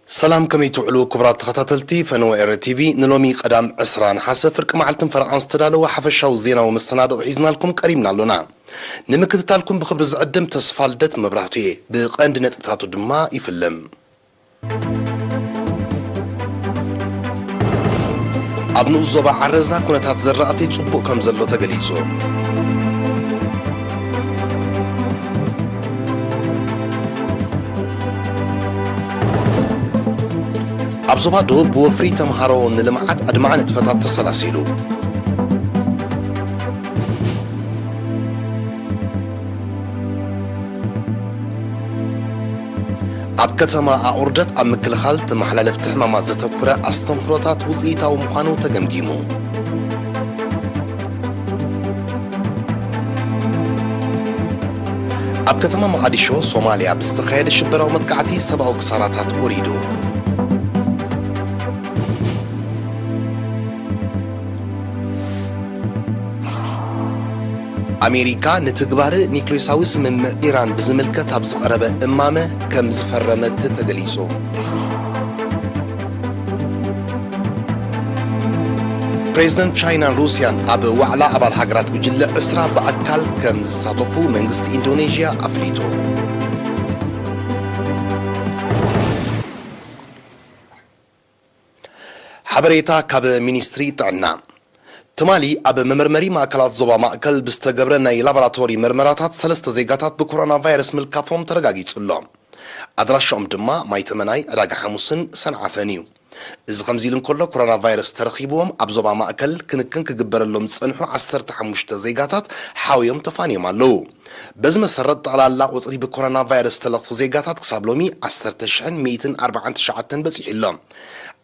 ሰላም፣ ከመይ ትውዕሉ ክቡራት ተኸታተልቲ ፈነወ ኤረ ቲቪ? ንሎሚ ቀዳም ዕስራ ነሓሰ ፍርቂ መዓልትን ፈረቓን ዝተዳለወ ሓፈሻዊ ዜናዊ መሰናድኦ ሒዝናልኩም ቀሪብና ኣሎና። ንምክትታልኩም ብኽብሪ ዝዕድም ተስፋ ልደት መብራህቱ እየ። ብቐንዲ ነጥብታቱ ድማ ይፍልም። ኣብ ንኡስ ዞባ ዓረዛ ኩነታት ዘራእቲ ጽቡቕ ከም ዘሎ ተገሊጹ። ኣብ ዞባ ዶብ ብወፍሪ ተምሃሮ ንልምዓት ኣድማዒ ንጥፈታት ተሰላሲሉ። ኣብ ከተማ ኣቑርደት ኣብ ምክልኻል ተመሓላለፍቲ ሕማማት ዘተኩረ ኣስተምህሮታት ውፅኢታዊ ምዃኑ ተገምጊሙ። ኣብ ከተማ መቓዲሾ ሶማልያ ብዝተኻየደ ሽበራዊ መጥቃዕቲ ሰብኣዊ ክሳራታት ወሪዱ። ኣሜሪካ ንትግባረ ኒክሌሳዊ ስምምዕ ኢራን ብዝምልከት ኣብ ዝቐረበ እማመ ከም ዝፈረመት ተገሊጹ። ፕሬዝደንት ቻይናን ሩስያን ኣብ ዋዕላ ኣባል ሃገራት ጉጅለ ዕስራ ብኣካል ከም ዝሳተፉ መንግስቲ ኢንዶኔዥያ ኣፍሊጡ። ሓበሬታ ካብ ሚኒስትሪ ጥዕና። ትማሊ ኣብ መመርመሪ ማእከላት ዞባ ማእከል ብዝተገብረ ናይ ላቦራቶሪ መርመራታት ሰለስተ ዜጋታት ብኮሮና ቫይረስ ምልካፎም ተረጋጊጹ ኣሎ። ኣድራሻኦም ድማ ማይተመናይ፣ ዕዳጋ ሓሙስን ሰንዓፈን እዩ። እዚ ከምዚ ኢሉ እንከሎ፣ ኮሮና ቫይረስ ተረኺብዎም ኣብ ዞባ ማእከል ክንክን ክግበረሎም ዝጸንሑ ዓሰርተ ሓሙሽተ ዜጋታት ሓውዮም ተፋንዮም ኣለዉ። በዚ መሰረት፣ ጠቕላላ ቁጽሪ ብኮሮና ቫይረስ ዝተለኽፉ ዜጋታት ክሳብ ሎሚ ዓሰርተ ሽሕን ሚእትን ኣርባዓን ትሽዓተን በጺሑ ኣሎ።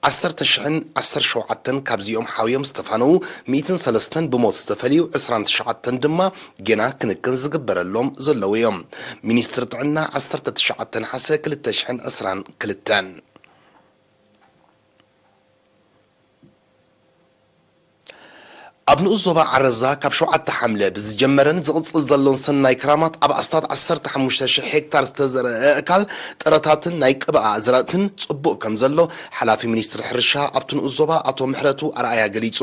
ዓሰርተ ሽሕን ዓሰርተ ሸውዓተን ካብዚኦም ሓውዮም ዝተፋነዉ፣ ሚእትን ሰለስተን ብሞት ዝተፈልዩ፣ ዕስራን ትሽዓተን ድማ ጌና ክንክን ዝግበረሎም ዘለዉ እዮም። ሚኒስትሪ ጥዕና፣ ዓሰርተ ትሽዓተ ነሓሰ ክልተ ሽሕን ዕስራን ክልተን። ኣብ ንኡስ ዞባ ዓረዛ ካብ ሸውዓተ ሓምለ ብዝጀመረን ዝቕጽል ዘሎን ሰናይ ክራማት፣ ኣብ ኣስታት ዓሰርተ ሓሙሽተ ሽሕ ሄክታር ዝተዘርአ ኣእካል ጥረታትን ናይ ቅብኣ ኣዝርእትን ጽቡቕ ከም ዘሎ ሓላፊ ሚኒስትሪ ሕርሻ ኣብቲ ንኡስ ዞባ ኣቶ ምሕረቱ ኣርኣያ ገሊጹ።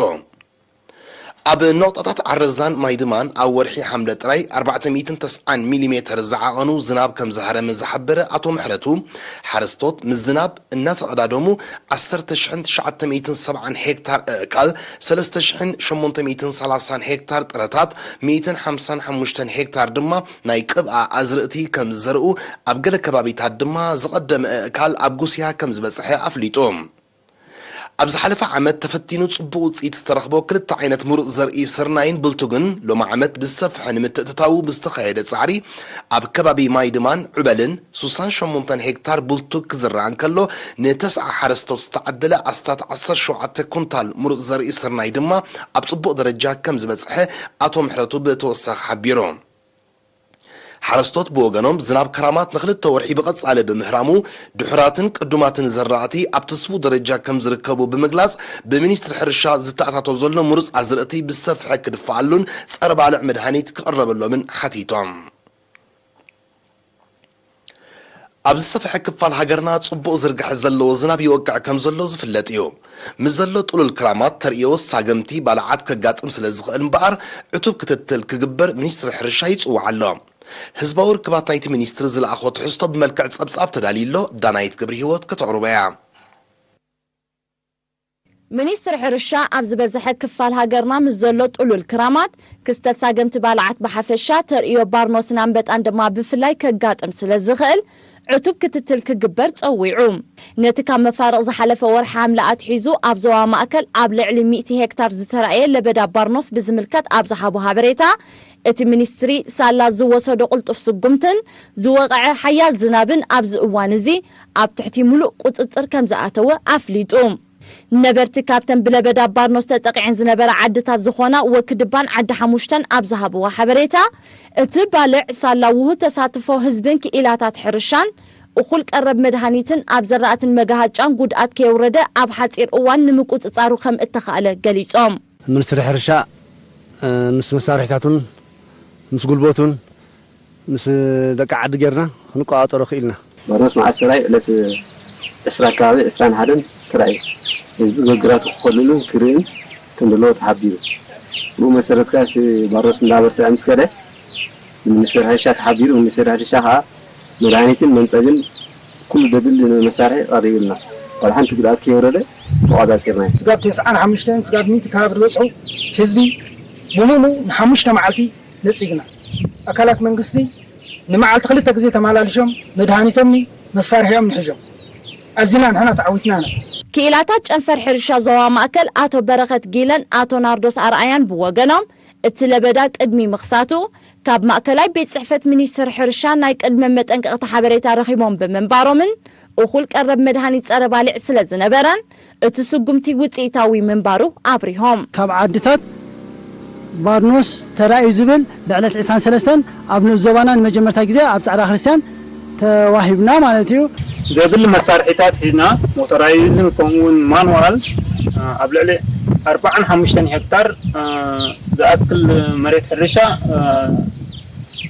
ኣብ ነቑጣታት ዓረዛን ማይድማን ኣብ ወርሒ ሓምለ ጥራይ ኣርባዕተ ሚእትን ተስዓን ሚሊሜተር ዝዓቐኑ ዝናብ ከም ዝሃረመ ዝሓበረ ኣቶ ምሕረቱ፣ ሓረስቶት ምስ ዝናብ እናተቐዳደሙ ዓሰርተ ሽሕን ትሽዓተ ሚእትን ሰብዓን ሄክታር ኣእካል፣ ሰለስተ ሽሕን ሸሞንተ ሚእትን ሰላሳን ሄክታር ጥረታት፣ ሚእትን ሓምሳን ሓሙሽተን ሄክታር ድማ ናይ ቅብኣ ኣዝርእቲ ከም ዝዘርኡ፣ ኣብ ገለ ከባቢታት ድማ ዝቐደመ ኣእካል ኣብ ጉስያ ከም ዝበጽሐ ኣፍሊጡ። ኣብ ዝሓለፈ ዓመት ተፈቲኑ ጽቡቕ ውጽኢት ዝተረኽቦ ክልተ ዓይነት ምሩጽ ዘርኢ ስርናይን ብልቱግን፣ ሎሚ ዓመት ብዝሰፍሐ ንምትእትታዉ ብዝተኻየደ ጻዕሪ፣ ኣብ ከባቢ ማይድማን ዑበልን ሱሳን ሸሞንተን ሄክታር ብልቱግ ክዝራእ እንከሎ፣ ንተስዓ ሓረስቶት ዝተዓደለ ኣስታት ዓሰርተ ሸውዓተ ኩንታል ምሩጽ ዘርኢ ስርናይ ድማ ኣብ ጽቡቕ ደረጃ ከም ዝበጽሐ ኣቶ ምሕረቱ ብተወሳኺ ሓቢሩ። ሓረስቶት ብወገኖም፣ ዝናብ ክራማት ንኽልተ ወርሒ ብቐጻሊ ብምህራሙ፣ ድሑራትን ቅዱማትን ዘራእቲ ኣብ ትስፉው ደረጃ ከም ዝርከቡ ብምግላጽ፣ ብሚኒስትሪ ሕርሻ ዝተኣታቶ ዘሎ ምሩጽ ኣዝርእቲ ብሰፍሐ ክድፈኣሉን ጸረ ባልዕ መድሃኒት ክቕረበሎምን ሓቲቶም። ኣብ ዝሰፍሐ ክፋል ሃገርና ጽቡቕ ዝርግሐ ዘለዎ ዝናብ ይወቅዕ ከም ዘሎ ዝፍለጥ እዩ። ምስ ዘሎ ጥሉል ክራማት ተርእዮ ሳገምቲ ባልዓት ከጋጥም ስለ ዝኽእል እምበኣር፣ ዕቱብ ክትትል ክግበር ሚኒስትሪ ሕርሻ ይጽውዕ ኣሎ። ህዝባዊ ርክባት ናይቲ ሚኒስትሪ ዝለኣኾ ትሕዝቶ ብመልክዕ ጸብጻብ ተዳልዩ ኣሎ። ዳናይት ገብረ ህይወት ከተቕርቦ እያ። ሚኒስትሪ ሕርሻ ኣብ ዝበዝሐ ክፋል ሃገርና ምስ ዘሎ ጥሉል ክራማት፣ ክስተት ሳገምቲ ባልዓት ብሓፈሻ፣ ተርእዮ ባርኖስን ኣንበጣን ድማ ብፍላይ ከጋጥም ስለ ዝኽእል፣ ዕቱብ ክትትል ክግበር ጸዊዑ። ነቲ ካብ መፋርቕ ዝሓለፈ ወርሒ ሓምለ ኣትሒዙ ኣብ ዞባ ማእከል ኣብ ልዕሊ ሚእቲ ሄክታር ዝተራእየ ለበዳ ባርኖስ ብዝምልከት ኣብ ዝሃቦ ሓበሬታ፣ እቲ ሚኒስትሪ ሳላ ዝወሰዶ ቅልጡፍ ስጉምትን ዝወቕዐ ሓያል ዝናብን ኣብዚ እዋን እዚ ኣብ ትሕቲ ምሉእ ቁጽጽር ከም ዝኣተወ ኣፍሊጡ። ነበርቲ ካብተን ብለበዳ ባርኖስ ተጠቒዐን ዝነበራ ዓድታት ዝኾና ወክድባን ዓዲ ሓሙሽተን ኣብ ዝሃብዎ ሓበሬታ፣ እቲ ባልዕ ሳላ ውሁድ ተሳትፎ ህዝብን ክኢላታት ሕርሻን እኹል ቀረብ መድሃኒትን ኣብ ዘራእትን መጋሃጫን ጉድኣት ከየውረደ ኣብ ሓፂር እዋን ንምቁፅፃሩ ከም እተኻእለ ገሊፆም። ሚኒስትሪ ሕርሻ ምስ መሳርሒታቱን ምስ ጉልበቱን ምስ ደቂ ዓዲ ጌርና ክንቆፃፀሮ ክኢልና። ባርኖስ መዓስ ተራይ ዕለት ዕስራ ኣከባቢ ዕስራን ሓደን ተራእዩ። ህዝቢ ገግራቱ ክኸልልን ክርእን ከም ዘለዎ ተሓቢሩ። ብኡ መሰረት ከኣ እቲ ባርኖስ እንዳበርትዐ ምስ ከደ፣ ሚኒስቴር ሕርሻ ተሓቢሩ። ሚኒስቴር ሕርሻ ከኣ መድሃኒትን መንጸግን ኩሉ ዘድሊ መሳርሒ ቀሪብልና። ዋላ ሓንቲ ጉድኣት ከይወረደ ተቋጻጺርና። ስጋብ ተስዓን ሓሙሽተን ስጋብ ሚእቲ ከባቢ ዝበጽሑ ህዝቢ ብምሉእ ንሓሙሽተ መዓልቲ ነጺግና። ኣካላት መንግስቲ ንመዓልቲ ክልተ ግዜ ተመላሊሾም መድሃኒቶምኒ መሳርሒኦም ንሕዞም። ኣዚና ንሕና ተዓዊትና ኢና። ክኢላታት ጨንፈር ሕርሻ ዞባ ማእከል ኣቶ በረኸት ጊለን ኣቶ ናርዶስ ኣርኣያን ብወገኖም፣ እቲ ለበዳ ቅድሚ ምኽሳቱ ካብ ማእከላይ ቤት ጽሕፈት ሚኒስትር ሕርሻ ናይ ቅድመ መጠንቀቕታ ሓበሬታ ረኺቦም ብምንባሮምን እኹል ቀረብ መድሃኒት ጸረ ባልዕ ስለ ዝነበረን እቲ ስጉምቲ ውጽኢታዊ ምንባሩ ኣብሪሆም። ካብ ዓድታት ባርኖስ ተራእዩ ዝብል ብዕለት ዕስራን ሰለስተን ኣብ ንኡስ ዞባና ንመጀመርታ ግዜ ኣብ ጻዕዳ ክርስቲያን ተዋሂብና ማለት እዩ። ዘድሊ መሳርሒታት ሒዝና፣ ሞተራይዝን ከምኡውን ማኑዋል፣ እ፣ ኣብ ልዕሊ ኣርባዓን ሓሙሽተን ሄክታር፣ እ፣ ዝኣክል መሬት ሕርሻ፣ እ፣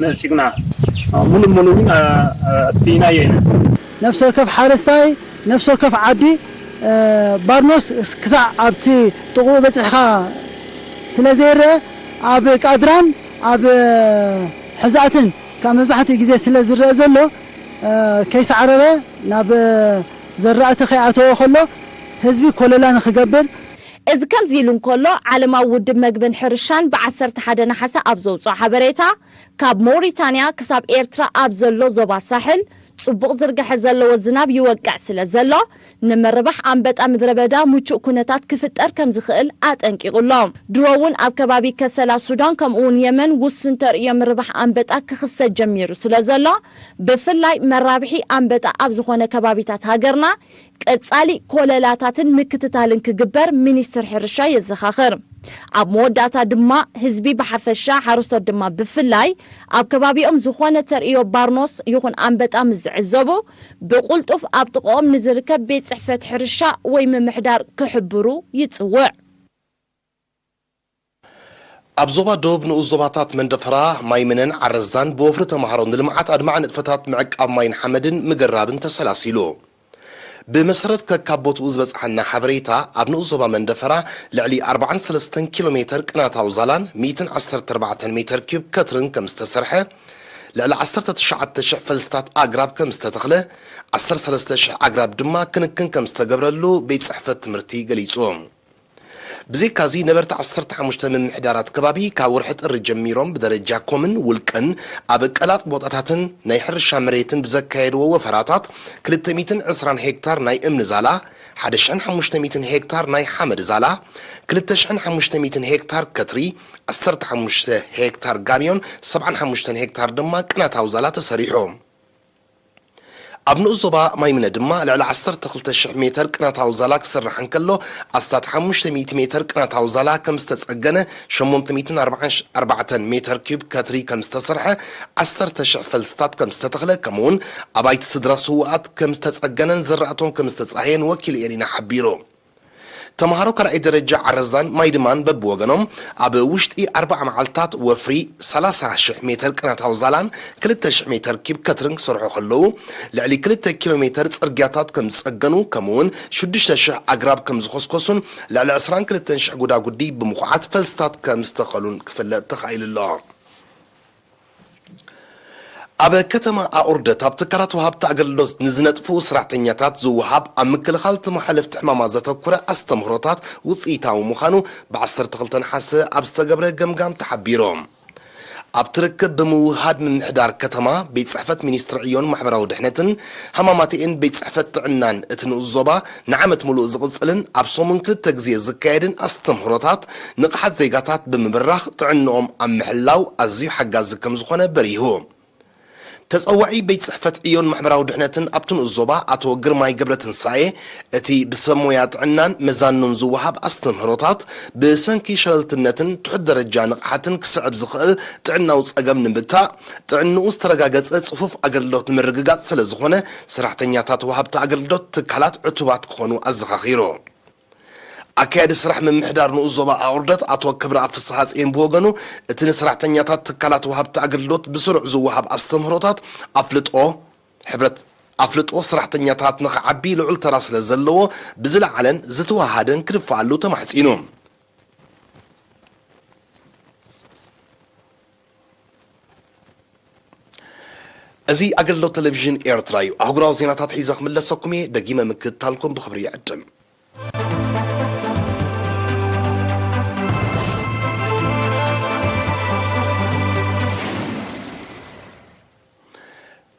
ነጺግና። እ፣ ሙሉእ ሙሉእ እውን፣ እ፣ እ፣ ኣጥፊእናዮ ኢና። ነፍሲ ወከፍ ሓረስታይ፣ ነፍሲ ወከፍ ዓዲ፣ እ፣ ባርኖስ ክሳዕ ኣብቲ ጥቕኡ በጺሕካ ስለ ዘይረአ፣ ኣብ ቃድራን ኣብ፣ እ፣ ሕዛእትን ካብ መብዛሕትኡ ግዜ ስለ ዝረአ ዘሎ፣ እ፣ ከይሳዕረረ ናብ፣ እ፣ ዘራእቲ ከይኣተወ ከሎ ህዝቢ ኮለላ ንኽገብር። እዚ ከምዚ ኢሉ እንከሎ፣ ዓለማዊ ውድብ መግብን ሕርሻን ብዓሰርተ ሓደ ነሓሰ ኣብ ዘውፅኦ ሓበሬታ፣ ካብ ሞሪታንያ ክሳብ ኤርትራ ኣብ ዘሎ ዞባ ሳሕል ጽቡቕ ዝርግሐ ዘለዎ ዝናብ ይወቅዕ ስለ ዘሎ፣ ንምርባሕ ኣንበጣ ምድረ በዳ ምቹእ ኩነታት ክፍጠር ከም ዝኽእል ኣጠንቂቑ ኣሎ። ድሮ እውን ኣብ ከባቢ ከሰላ ሱዳን ከምኡ እውን የመን ውሱን ተርእዮ ምርባሕ ኣንበጣ ክኽሰት ጀሚሩ ስለ ዘሎ፣ ብፍላይ መራብሒ ኣንበጣ ኣብ ዝኾነ ከባቢታት ሃገርና ቀጻሊ ኮለላታትን ምክትታልን ክግበር ሚኒስትር ሕርሻ የዘኻኽር። ኣብ መወዳእታ ድማ ህዝቢ ብሓፈሻ ሓረስቶት ድማ ብፍላይ ኣብ ከባቢኦም ዝኾነ ተርእዮ ባርኖስ ይኹን ኣንበጣ ምስ ዝዕዘቡ ብቕልጡፍ ኣብ ጥቕኦም ንዝርከብ ቤት ጽሕፈት ሕርሻ ወይ ምምሕዳር ክሕብሩ ይጽውዕ። ኣብ ዞባ ደቡብ ንኡስ ዞባታት መንደፈራ፣ ማይምነን ዓረዛን ብወፍሪ ተምሃሮ ንልምዓት ኣድማዒ ንጥፈታት ምዕቃብ ማይን ሓመድን ምግራብን ተሰላሲሉ። ብመሰረት ከካብ ቦትኡ ዝበጽሓና ሓበሬታ፣ ኣብ ንኡስ ዞባ መንደፈራ ልዕሊ ኣርባዓን ሰለስተን ኪሎ ሜተር ቅናታዊ ዛላን ሚእትን ዓሰርተ ኣርባዕተን ሜተር ኪዩብ ከትርን ከም ዝተሰርሐ፣ ልዕሊ ዓሰርተ ትሽዓተ ሽሕ ፈልስታት ኣግራብ ከም ዝተተኽለ፣ ዓሰርተ ሰለስተ ሽሕ ኣግራብ ድማ ክንክን ከም ዝተገብረሉ ቤት ጽሕፈት ትምህርቲ ገሊጹ። ብዘይካዚ ነበርቲ ዓሰርተ ሓሙሽተ ምምሕዳራት ከባቢ ካብ ወርሒ ጥሪ ጀሚሮም ብደረጃ ኮምን ውልቅን ኣብ ቀላጥ ቦታታትን ናይ ሕርሻ መሬትን ብዘካየድዎ ወፈራታት ክልተ ሚእትን ዕስራን ሄክታር ናይ እምኒ ዛላ፣ ሓደ ሽሕን ሓሙሽተ ሚእትን ሄክታር ናይ ሓመድ ዛላ፣ ክልተ ሽሕን ሓሙሽተ ሚእትን ሄክታር ከትሪ፣ ዓሰርተ ሓሙሽተ ሄክታር ጋብዮን ሰብዓን ሓሙሽተን ሄክታር ድማ ቅናታዊ ዛላ ተሰሪሑ። ኣብ ንኡስ ዞባ ማይምነ ድማ ልዕሊ ዓሰርተ ክልተ ሽሕ ሜተር ቅናታዊ ዛላ ክስራሕ እንከሎ፣ ኣስታት ሓሙሽተ ሚእቲ ሜተር ቅናታዊ ዛላ ከም ዝተጸገነ፣ ሸሞንተ ሚእትን ኣርባዓን ኣርባዕተን ሜተር ኪዩብ ከትሪ ከም ዝተሰርሐ፣ ዓሰርተ ሽሕ ፈልስታት ከም ዝተተኽለ፣ ከምኡውን ኣባይቲ ስድራ ስውኣት ከም ዝተጸገነን ዝራእቶም ከም ዝተጻህየን ወኪል ኤሪና ሓቢሩ። ተምሃሮ ካልኣይ ደረጃ ዓረዛን ማይድማን በብወገኖም ኣብ ውሽጢ ኣርባዓ መዓልታት ወፍሪ ሰላሳ ሽሕ ሜተር ቅናታዊ ዛላን ክልተ ሽሕ ሜተር ኪብ ከትርን ክሰርሑ ከለዉ፣ ልዕሊ ክልተ ኪሎ ሜተር ጽርግያታት ከም ዝጸገኑ፣ ከምኡውን ሽዱሽተ ሽሕ ኣግራብ ከም ዝኾስኮሱን ልዕሊ ዕስራን ክልተን ሽሕ ጉዳጉዲ ብምኹዓት ፈልስታት ከም ዝተኸሉን ክፍለጥ ተኻኢሉ ኣሎ። ኣብ ከተማ ኣቑርደት ኣብ ትካላት ወሃብቲ ኣገልግሎት ንዝነጥፉ ሰራሕተኛታት ዝወሃብ ኣብ ምክልኻል ተመሓለፍቲ ሕማማት ዘተኩረ ኣስተምህሮታት ውፅኢታዊ ምዃኑ ብዓሰርተ ክልተ ነሓሰ ኣብ ዝተገብረ ገምጋም ተሓቢሩ። ኣብቲ ርክብ ብምውህሃድ ምምሕዳር ከተማ፣ ቤት ፅሕፈት ሚኒስትሪ ዕዮን ማሕበራዊ ድሕነትን ሃማማተኤን ቤት ፅሕፈት ጥዕናን እቲ ንኡስ ዞባ ንዓመት ሙሉእ ዝቕጽልን ኣብ ሰሙን ክልተ ግዜ ዝካየድን ኣስተምህሮታት ንቕሓት ዜጋታት ብምብራኽ ጥዕንኦም ኣብ ምሕላው ኣዝዩ ሓጋዚ ከም ዝኾነ በሪሁ። ተጸዋዒ ቤት ጽሕፈት ዕዮን ማሕበራዊ ድሕነትን ኣብቲ ንኡስ ዞባ ኣቶ ግርማይ ገብረትንሳኤ፣ እቲ ብሰብ ሞያ ጥዕናን መዛኑን ዝወሃብ ኣስተምህሮታት ብሰንኪ ሸለልትነትን ትሑት ደረጃ ንቕሓትን ክስዕብ ዝኽእል ጥዕናዊ ጸገም ንምግታእ፣ ጥዕንኡ ዝተረጋገጸ ጽፉፍ ኣገልግሎት ንምርግጋጽ ስለ ዝኾነ፣ ሰራሕተኛታት ወሃብቲ ኣገልግሎት ትካላት ዕቱባት ክኾኑ ኣዘኻኺሩ። ኣካያዲ ስራሕ ምምሕዳር ንኡስ ዞባ ኣቑርደት ኣቶ ክብረኣብ ፍስሓጽዮን ብወገኑ፣ እቲ ንሰራሕተኛታት ትካላት ወሃብቲ ኣገልግሎት ብስሩዕ ዝወሃብ ኣስተምህሮታት ኣፍልጦ ሕብረት ኣፍልጦ ሰራሕተኛታት ንኽዓቢ ልዑል ተራ ስለ ዘለዎ፣ ብዝለዓለን ዝተወሃሃደን ክድፈኣሉ ተማሕጺኑ። እዚ ኣገልግሎት ቴሌቪዥን ኤርትራ እዩ። ኣህጉራዊ ዜናታት ሒዘ ክምለሰኩም እየ። ደጊመ ምክትታልኩም ብኽብሪ ይዕድም።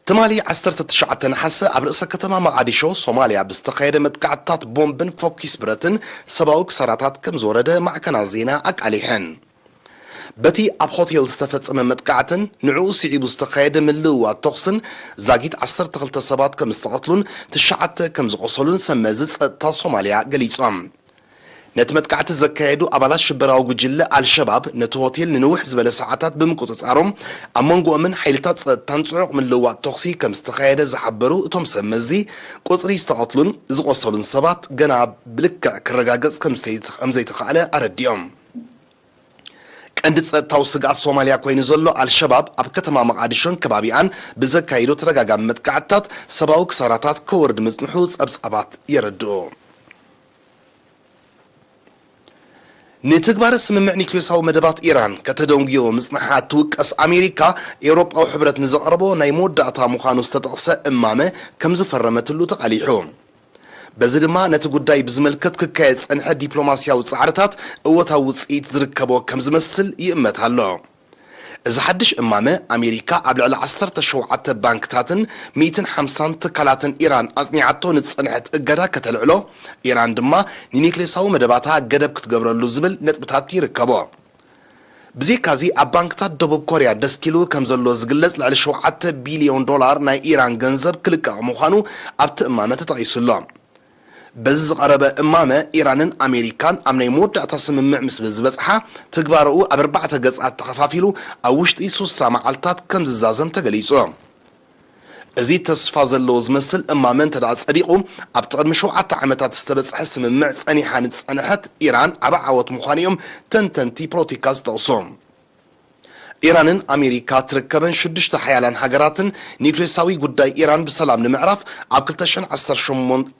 ትማሊ ዓሰርተ ትሽዓተ ነሓሰ ኣብ ርእሰ ከተማ መቓዲሾ ሶማልያ ብዝተኻየደ መጥቃዕትታት ቦምብን ፎኪስ ብረትን ሰብኣዊ ክሳራታት ከም ዝወረደ ማዕከናት ዜና ኣቃሊሐን። በቲ ኣብ ሆቴል ዝተፈጸመ መጥቃዕትን ንዕኡ ስዒቡ ዝተኻየደ ምልውዋጥ ተኹስን ዛጊት ዓሰርተ ክልተ ሰባት ከም ዝተቐትሉን ትሽዓተ ከም ዝቖሰሉን ሰመዚ ጸጥታ ሶማልያ ገሊጾም። ነቲ መጥቃዕቲ ዘካየዱ ኣባላት ሽበራዊ ጉጅለ ኣልሸባብ ነቲ ሆቴል ንንውሕ ዝበለ ሰዓታት ብምቁጽጻሮም፣ ኣብ መንጎኦምን ሓይልታት ጸጥታን ጽዑቕ ምልውዋጥ ተኹሲ ከም ዝተኻየደ ዝሓበሩ እቶም ሰብ መዚ፣ ቁጽሪ ዝተቐትሉን ዝቖሰሉን ሰባት ገና ብልክዕ ክረጋገጽ ከም ዝተይ-፣ ከም ዘይተኻእለ ኣረዲኦም። ቀንዲ ጸጥታዊ ስግኣት ሶማልያ ኮይኑ ዘሎ ኣልሸባብ ኣብ ከተማ መቓዲሾን ከባቢኣን ብዘካይዶ ተደጋጋሚ መጥቃዕትታት ሰብኣዊ ክሳራታት ከወርድ ምጽንሑ ጸብጻባት የረድኡ። ንትግባረ ስምምዕ ኒውክሌሳዊ መደባት ኢራን ከተደንጉዮ ምጽንሓ ትውቀስ ኣሜሪካ፣ ኤውሮጳዊ ሕብረት ንዘቕረቦ ናይ መወዳእታ ምዃኑ ዝተጠቕሰ እማመ ከም ዝፈረመትሉ ተቓሊሑ። በዚ ድማ ነቲ ጉዳይ ብዝምልከት ክካየድ ዝጸንሐ ዲፕሎማስያዊ ጻዕርታት እወታዊ ውጽኢት ዝርከቦ ከም ዝመስል ይእመት ኣሎ። እዚ ሓድሽ እማመ፣ ኣሜሪካ ኣብ ልዕሊ ዓሰርተ ሸውዓተ ባንክታትን ሚእትን ሓምሳን ትካላትን ኢራን ኣጽኒዓቶ ንዝጸንሐት እገዳ ከተልዕሎ፣ ኢራን ድማ ንኒክሌሳዊ መደባታ ገደብ ክትገብረሉ ዝብል ነጥብታት ይርከቦ። ብዘይካዚ፣ ኣብ ባንክታት ደቡብ ኮርያ ደስኪሉ ከም ዘሎ ዝግለጽ ልዕሊ ሸውዓተ ቢልዮን ዶላር ናይ ኢራን ገንዘብ ክልቀቕ ምዃኑ ኣብቲ እማመ ተጠቒሱ ኣሎ። በዚ ዝቐረበ እማመ፣ ኢራንን ኣሜሪካን ኣብ ናይ መወዳእታ ስምምዕ ምስ ዝበጽሓ፣ ትግባረኡ ኣብ ኣርባዕተ ገጻት ተኸፋፊሉ ኣብ ውሽጢ ሱሳ መዓልታት ከም ዝዛዘም ተገሊጹ። እዚ ተስፋ ዘለዎ ዝመስል እማመ እንተ ደኣ ጸዲቑ፣ ኣብቲ ቅድሚ ሸውዓተ ዓመታት ዝተበጽሐ ስምምዕ ጸኒሓ ንዝጸንሐት ኢራን ዓቢ ዓወት ምዃኑ እዮም ተንተንቲ ፖለቲካ ዝጠቕሱ። ኢራንን ኣሜሪካ ትርከበን ሽዱሽተ ሓያላን ሃገራትን ኒውክሌሳዊ ጉዳይ ኢራን ብሰላም ንምዕራፍ ኣብ ክልተ ሽሕን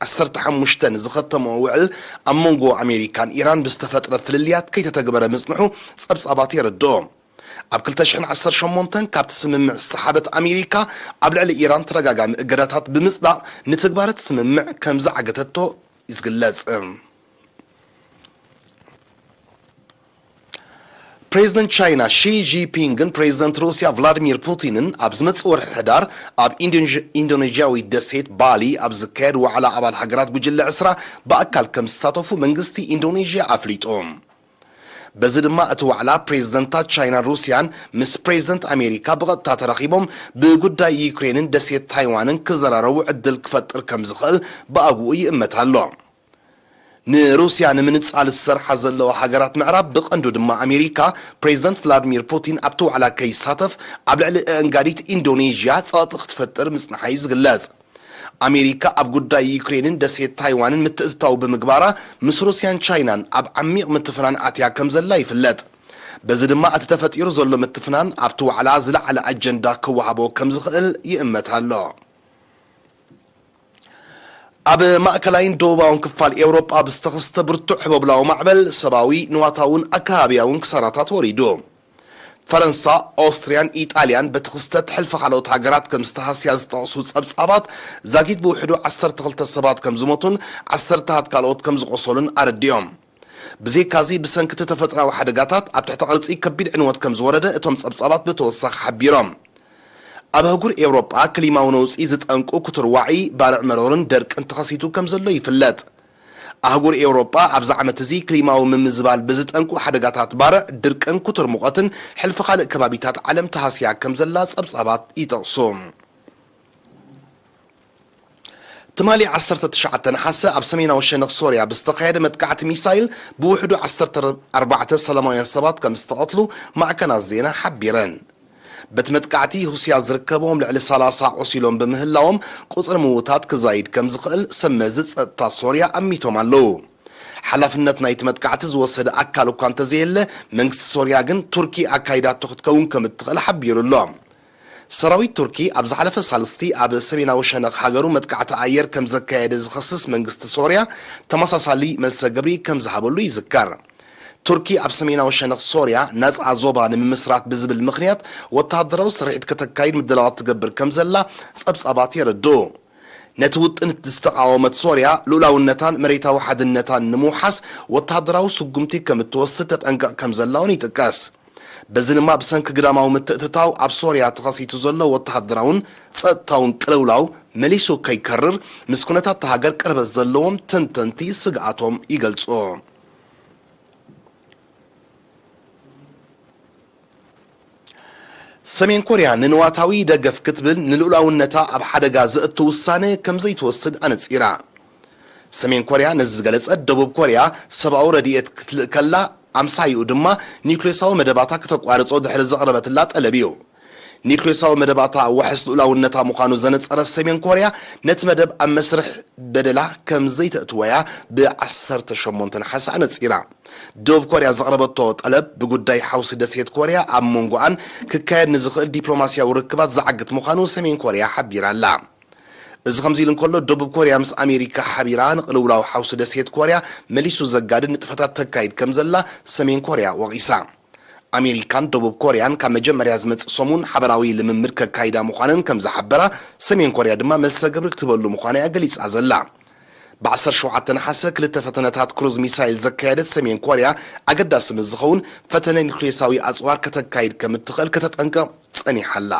ዓሰርተ ሸሞንተን ንዝኸተምኦ ውዕል ኣብ መንጎ ኣሜሪካን ኢራን ብዝተፈጥረ ፍልልያት ከይተተግበረ ምጽንሑ ጸብጻባት የረድኦ። ኣብ ክልተ ሽሕን ዓሰርተ ሸሞንተን ካብቲ ስምምዕ ዝሰሓበት ኣሜሪካ ኣብ ልዕሊ ኢራን ተደጋጋሚ እገዳታት ብምጽዳቕ ንትግባረ እቲ ስምምዕ ከም ዝዓገተቶ ይዝግለጽ። ፕሬዚደንት ቻይና ሺ ጂንፒንግን ፕሬዚደንት ሩስያ ቭላዲሚር ፑቲንን ኣብ ዝመጽእ ወርሒ ሕዳር ኣብ ኢንዶኔዥ-፣ ኢንዶኔዥያዊት ደሴት ባሊ ኣብ ዝካየድ ዋዕላ ኣባል ሃገራት ጉጅለ ዕስራ ብኣካል ከም ዝሳተፉ መንግስቲ ኢንዶኔዥያ ኣፍሊጡ። በዚ ድማ እቲ ዋዕላ ፕሬዚደንታት ቻይናን ሩስያን ምስ ፕሬዚደንት ኣሜሪካ ብቐጥታ ተራኺቦም ብጉዳይ ዩክሬንን ደሴት ታይዋንን ክዘራረቡ ዕድል ክፈጥር ከም ዝኽእል ብኣግኡ ይእመት ኣሎ። ንሩስያ ንምንጻል ዝሰርሓ ዘለዋ ሃገራት ምዕራብ፣ ብቐንዱ ድማ ኣሜሪካ፣ ፕሬዚደንት ቭላድሚር ፑቲን ኣብቲ ዋዕላ ከይሳተፍ ኣብ ልዕሊ ኣእንጋዲት ኢንዶኔዥያ ጸቕጢ ክትፈጥር ምጽንሓ እዩ ዝግለጽ። ኣሜሪካ ኣብ ጉዳይ ዩክሬንን ደሴት ታይዋንን ምትእትታው ብምግባራ፣ ምስ ሩስያን ቻይናን ኣብ ዓሚቕ ምትፍናን ኣትያ ከም ዘላ ይፍለጥ። በዚ ድማ እቲ ተፈጢሩ ዘሎ ምትፍናን ኣብቲ ዋዕላ ዝለዓለ ኣጀንዳ ክወሃቦ ከም ዝኽእል ይእመት ኣሎ። ኣብ ማእከላይን ደቡባውን ክፋል ኤውሮጳ ብዝተኸስተ ብርቱዕ ህቦብላዊ ማዕበል ሰብኣዊ፣ ንዋታውን ኣከባብያውን ክሳራታት ወሪዱ። ፈረንሳ፣ ኦስትርያን ኢጣልያን በቲ ክስተት ሕልፊ ካልኦት ሃገራት ከም ዝተሃስያ ዝጠቕሱ ጸብጻባት፣ ዛጊት ብውሕዱ ዓሰርተ ክልተ ሰባት ከም ዝሞቱን ዓሰርተታት ካልኦት ከም ዝቖሰሉን ኣረዲኦም። ብዘይካዚ፣ ብሰንኪ እቲ ተፈጥሮኣዊ ሓደጋታት ኣብ ትሕቲ ቅርጺ ከቢድ ዕንወት ከም ዝወረደ እቶም ጸብጻባት ብተወሳኺ ሓቢሮም። ኣብ ኣህጉር ኤውሮጳ ክሊማዊ ነውጺ ዝጠንቁ ክቱር ዋዒ፣ ባርዕ መሮርን ደርቅን ተኸሲቱ ከም ዘሎ ይፍለጥ። ኣህጉር ኤውሮጳ ኣብዚ ዓመት እዚ ክሊማዊ ምምዝባል ብዝጠንቁ ሓደጋታት ባርዕ፣ ድርቅን ክቱር ሙቐትን ሕልፊ ካልእ ከባቢታት ዓለም ተሃስያ ከም ዘላ ጸብጻባት ይጠቕሱ። ትማሊ ዓሰርተ ትሽዓተ ነሓሰ ኣብ ሰሜናዊ ሸነኽ ሶርያ ብዝተኻየደ መጥቃዕቲ ሚሳይል ብውሕዱ ዓሰርተ ኣርባዕተ ሰላማውያን ሰባት ከም ዝተቐትሉ ማዕከናት ዜና ሓቢረን። በቲ መጥቃዕቲ ሩስያ ዝርከቦም ልዕሊ ሰላሳ ቆሲሎም ብምህላዎም፣ ቁጽሪ ምዉታት ክዛይድ ከም ዝኽእል ሰብ መዚ ጸጥታ ሶርያ ኣሚቶም ኣለዉ። ሓላፍነት ናይቲ መጥቃዕቲ ዝወሰደ ኣካል እኳ እንተዘየለ፣ መንግስቲ ሶርያ ግን ቱርኪ ኣካይዳቶ ክትከውን ከም እትኽእል ሓቢሩ ኣሎ። ሰራዊት ቱርኪ ኣብ ዝሓለፈ ሳልስቲ ኣብ ሰሜናዊ ሸነኽ ሃገሩ መጥቃዕቲ ኣየር ከም ዘካየደ ዝኸስስ መንግስቲ ሶርያ፣ ተመሳሳሊ መልሰ ግብሪ ከም ዝሃበሉ ይዝከር። ቱርኪ ኣብ ሰሜናዊ ሸነኽ ሶርያ ናጻ ዞባ ንምምስራት ብዝብል ምኽንያት ወተሃደራዊ ስርሒት ከተካይድ ምድላዋት ትገብር ከም ዘላ ጸብጻባት የረድኡ። ነቲ ውጥን ዝተቓወመት ሶርያ፣ ልኡላውነታን መሬታዊ ሓድነታን ንምውሓስ ወተሃደራዊ ስጉምቲ ከም እትወስድ ተጠንቅቕ ከም ዘላ እውን ይጥቀስ። በዚ ድማ ብሰንኪ ግዳማዊ ምትእትታው ኣብ ሶርያ ተኸሲቱ ዘሎ ወተሃደራውን ጸጥታውን ቅልውላው መሊሱ ከይከርር ምስ ኩነታት እታ ሃገር ቅርበት ዘለዎም ተንተንቲ ስግኣቶም ይገልጹ። ሰሜን ኮርያ ንንዋታዊ ደገፍ ክትብል ንልኡላውነታ ኣብ ሓደጋ ዘእቱ ውሳነ ከም ዘይትወስድ ኣነጺራ። ሰሜን ኮርያ ነዚ ዝገለጸት፣ ደቡብ ኮርያ ሰብኣዊ ረድኤት ክትልእ ከላ፣ ኣምሳይኡ ድማ ኒውክሌሳዊ መደባታ ክተቋርጾ ድሕሪ ዘቕረበትላ ጠለብ እዩ። ኒውክሌሳዊ መደባታ ዋሕስ ልኡላውነታ ምዃኑ ዘነጸረት ሰሜን ኮርያ፣ ነቲ መደብ ኣብ መስርሕ በደላ ከም ዘይተእትወያ ብ ዓሰርተ ሸሞንተ ነሓሰ ኣነጺራ። ደቡብ ኮርያ ዘቕረበቶ ጠለብ፣ ብጉዳይ ሓውሲ ደሴት ኮርያ ኣብ መንጎኣን ክካየድ ንዝኽእል ዲፕሎማስያዊ ርክባት ዝዓግት ምዃኑ ሰሜን ኮርያ ሓቢራ ኣላ። እዚ ከምዚ ኢሉ እንከሎ፣ ደቡብ ኮርያ ምስ ኣሜሪካ ሓቢራ ንቅልውላው ሓውሲ ደሴት ኮርያ መሊሱ ዘጋድድ ንጥፈታት ተካይድ ከም ዘላ ሰሜን ኮርያ ወቒሳ። ኣሜሪካን ደቡብ ኮርያን ካብ መጀመርያ ዝመጽእ ሰሙን ሓበራዊ ልምምድ ከካይዳ ምዃነን ከም ዝሓበራ፣ ሰሜን ኮርያ ድማ መልሰ ግብሪ ክትህበሉ ምዃና እያ ገሊጻ ዘላ። ብ ዓሰርተ ሸውዓተ ነሓሰ ክልተ ፈተነታት ክሩዝ ሚሳይል ዘካየደት ሰሜን ኮርያ፣ ኣገዳሲ ምስ ዝኸውን ፈተነ ኒውክሌሳዊ ኣጽዋር ከተካይድ ከም እትኽእል ከተጠንቅቕ ጸኒሓ ኣላ።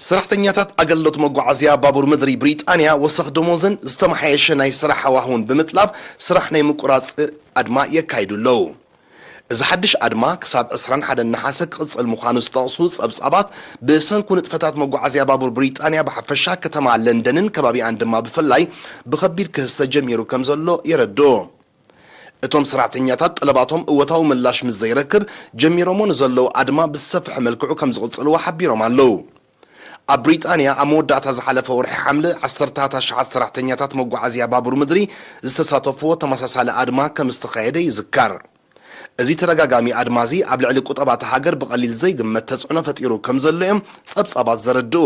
ሰራሕተኛታት ኣገልግሎት መጓዓዝያ ባቡር ምድሪ ብሪጣንያ ወሰኽ ደሞዝን ዝተመሓየሸ ናይ ስራሕ ሃዋህውን ብምጥላብ፣ ስራሕ ናይ ምቁራጽ ኣድማ የካይዱ ኣለዉ። እዚ ሓድሽ ኣድማ ክሳብ ዕስራን ሓደን ነሓሰ ክቕጽል ምዃኑ ዝጠቕሱ ጸብጻባት፣ ብሰንኩ ንጥፈታት መጓዓዝያ ባቡር ብሪጣንያ ብሓፈሻ፣ ከተማ ለንደንን ከባቢኣን ድማ ብፍላይ ብኸቢድ ክህሰ ጀሚሩ ከም ዘሎ የረድኡ። እቶም ሰራሕተኛታት ጠለባቶም እወታዊ ምላሽ ምስ ዘይረክብ፣ ጀሚሮሞ ንዘለዉ ኣድማ ብዝሰፍሐ መልክዑ ከም ዝቕጽልዎ ሓቢሮም ኣለዉ። ኣብ ብሪጣንያ ኣብ መወዳእታ ዝሓለፈ ወርሒ ሓምለ፣ ዓሰርተታት ኣሽሓት ሰራሕተኛታት መጓዓዝያ ባቡር ምድሪ ዝተሳተፍዎ ተመሳሳሊ ኣድማ ከም ዝተኻየደ ይዝከር። እዚ ተደጋጋሚ ኣድማ እዚ ኣብ ልዕሊ ቁጠባ እታ ሃገር ብቐሊል ዘይግመት ተጽዕኖ ፈጢሩ ከም ዘሎ እዮም ጸብጻባት ዘረድኡ።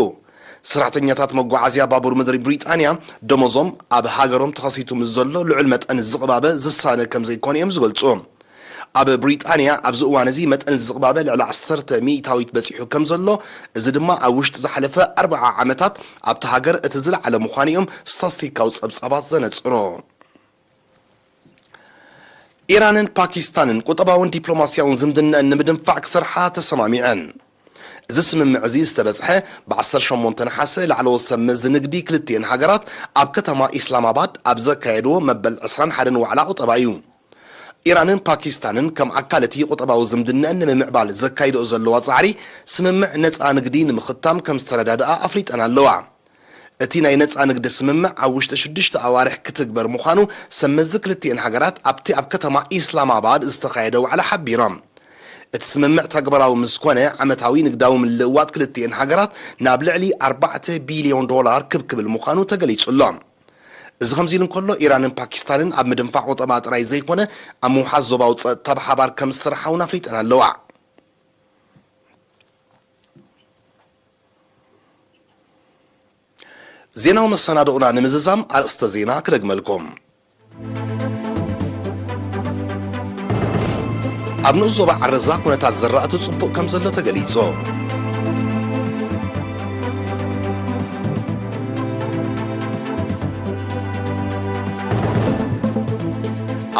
ሰራሕተኛታት መጓዓዝያ ባቡር ምድሪ ብሪጣንያ፣ ደሞዞም ኣብ ሃገሮም ተኸሲቱ ምስ ዘሎ ልዑል መጠን ዝቕባበ ዝሳነ ከም ዘይኮነ እዮም ዝገልጹ። ኣብ ብሪጣንያ ኣብዚ እዋን እዚ መጠን ዝቕባበ ልዕሊ ዓሰርተ ሚእታዊት በጺሑ ከም ዘሎ፣ እዚ ድማ ኣብ ውሽጢ ዝሓለፈ ኣርብዓ ዓመታት ኣብታ ሃገር እቲ ዝለዓለ ምዃኑ እዮም ስታትስቲካዊ ጸብጻባት ዘነጽሩ። ኢራንን ፓኪስታንን ቁጠባውን ዲፕሎማስያውን ዝምድናኣን ንምድንፋዕ ክሰርሓ ተሰማሚዐን። እዚ ስምምዕ እዚ ዝተበጽሐ ብ ዓሰርተ ሸሞንተ ነሓሰ ላዕለዎት ሰብ መዚ ንግዲ ክልቲኤን ሃገራት ኣብ ከተማ ኢስላማባድ ኣብ ዘካየድዎ መበል ዕስራን ሓደን ዋዕላ ቁጠባ እዩ። ኢራንን ፓኪስታንን ከም ኣካል እቲ ቁጠባዊ ዝምድናኣን ንምምዕባል ዘካይድኦ ዘለዋ ጻዕሪ፣ ስምምዕ ነጻ ንግዲ ንምኽታም ከም ዝተረዳድኣ ኣፍሊጠን ኣለዋ። እቲ ናይ ነጻ ንግዲ ስምምዕ ኣብ ውሽጢ ሽዱሽተ ኣዋርሕ ክትግበር ምዃኑ ሰብ መዚ ክልቲኤን ሃገራት ኣብቲ ኣብ ከተማ ኢስላማባድ ዝተኻየደ ዋዕላ ሓቢሮም። እቲ ስምምዕ ተግባራዊ ምስ ኮነ፣ ዓመታዊ ንግዳዊ ምልውዋጥ ክልቲኤን ሃገራት ናብ ልዕሊ ኣርባዕተ ቢልዮን ዶላር ክብ ክብል ምዃኑ ተገሊጹ ኣሎ። እዚ ከምዚ ኢሉ እንከሎ፣ ኢራንን ፓኪስታንን ኣብ ምድንፋዕ ቁጠባ ጥራይ ዘይኮነ፣ ኣብ ምውሓስ ዞባዊ ጸጥታ ብሓባር ከም ዝሰርሓ እውን ኣፍሊጠን ኣለዋ። ዜናዊ መሰናድኦና ንምዝዛም ኣርእስተ ዜና ክደግመልኩም። ኣብ ንኡስ ዞባ ዓረዛ ኩነታት ዝራእቲ ጽቡቕ ከም ዘሎ ተገሊጹ።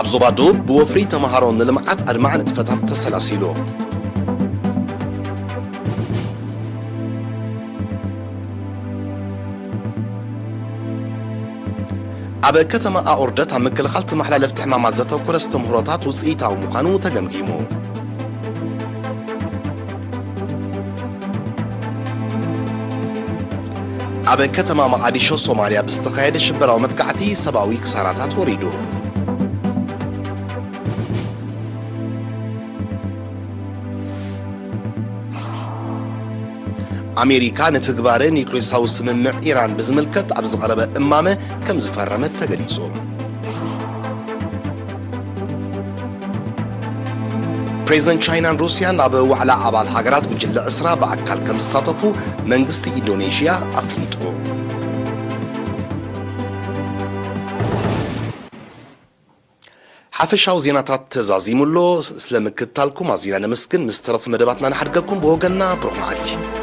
ኣብ ዞባ ደቡብ ብወፍሪ ተምሃሮ ንልምዓት ኣድማዒ ንጥፈታት ተሰላሲሉ። ኣብ ከተማ ኣኦርደት ኣብ ምክልኻል ተመሓላለፍቲ ሕማማት ዘተኮረ ኣስተምህሮታት ውፅኢታዊ ምዃኑ ተገምጊሙ። ኣብ ከተማ መቓዲሾ ሶማልያ ብዝተኻየደ ሽበራዊ መጥቃዕቲ ሰብኣዊ ክሳራታት ወሪዱ። ኣሜሪካ ንትግባረ ኒውክሌሳዊ ስምምዕ ኢራን ብዝምልከት ኣብ ዝቐረበ እማመ ከም ዝፈረመት ተገሊጹ። ፕሬዚደንት ቻይናን ሩስያን ኣብ ዋዕላ ኣባል ሃገራት ጉጅለ ዕስራ ብኣካል ከም ዝሳተፉ መንግስቲ ኢንዶኔዥያ ኣፍሊጡ። ሓፈሻዊ ዜናታት ተዛዚሙ ኣሎ። ስለ ምክትታልኩም ኣዚና ነመስግን። ምስ ተረፉ መደባትና ንሓድገኩም። ብወገንና ብሩኽ መዓልቲ።